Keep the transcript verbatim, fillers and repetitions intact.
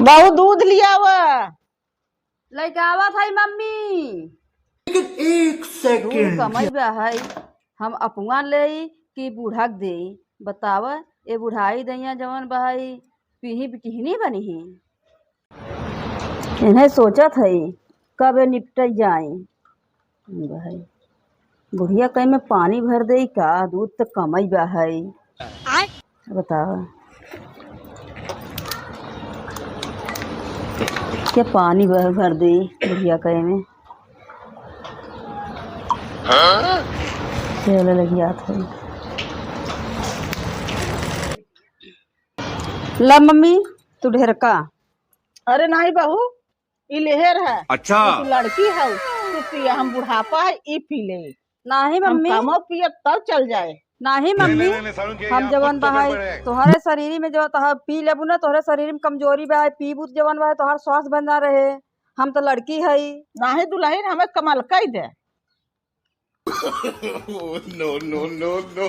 बहू, दूध लियावा। लइके आवत हई मम्मी। लेकिन एक दूध second। कमई बा हई, हम अपुआ लेई कि बूढ़ा के देई? बतावा, ए बुढ़ाई दइया जवन बा हई, पीही बिटिहनी बनिही। इन्हें सोचत हई, कबे निपटई जाई। बा हई, बुढ़िया कई में पानी भर देई का? दूध त कमई बा हई। आय। बतावा, के पानी भर, भर देई बुढ़िया कई में। चले लगी आत हई। ला मम्मी, तू ढेरका। अरे नाहीं बहू, ई लेहेर है। अच्छा। तू लड़की हऊ, तू पिया, हम बुढ़ापा है, ई पी ले। नाहीं हम मम्मी। कमो पियब तब चल जाए। नाहीं मम्मी, नहीं, नहीं, सारुण के हम यार जवन बहुत बहाई, बड़े हैं। तोहरे शरीर में जवन तोहर पी लेबू ना, तोहरे शरीर में कमजोरी बा, पीबू त जवन बा, तोहर स्वास्थ्य बना रहे। हम तो लड़की हई। नाहीं दुल्हन, हमें कमल कई दे। No, no, no, no।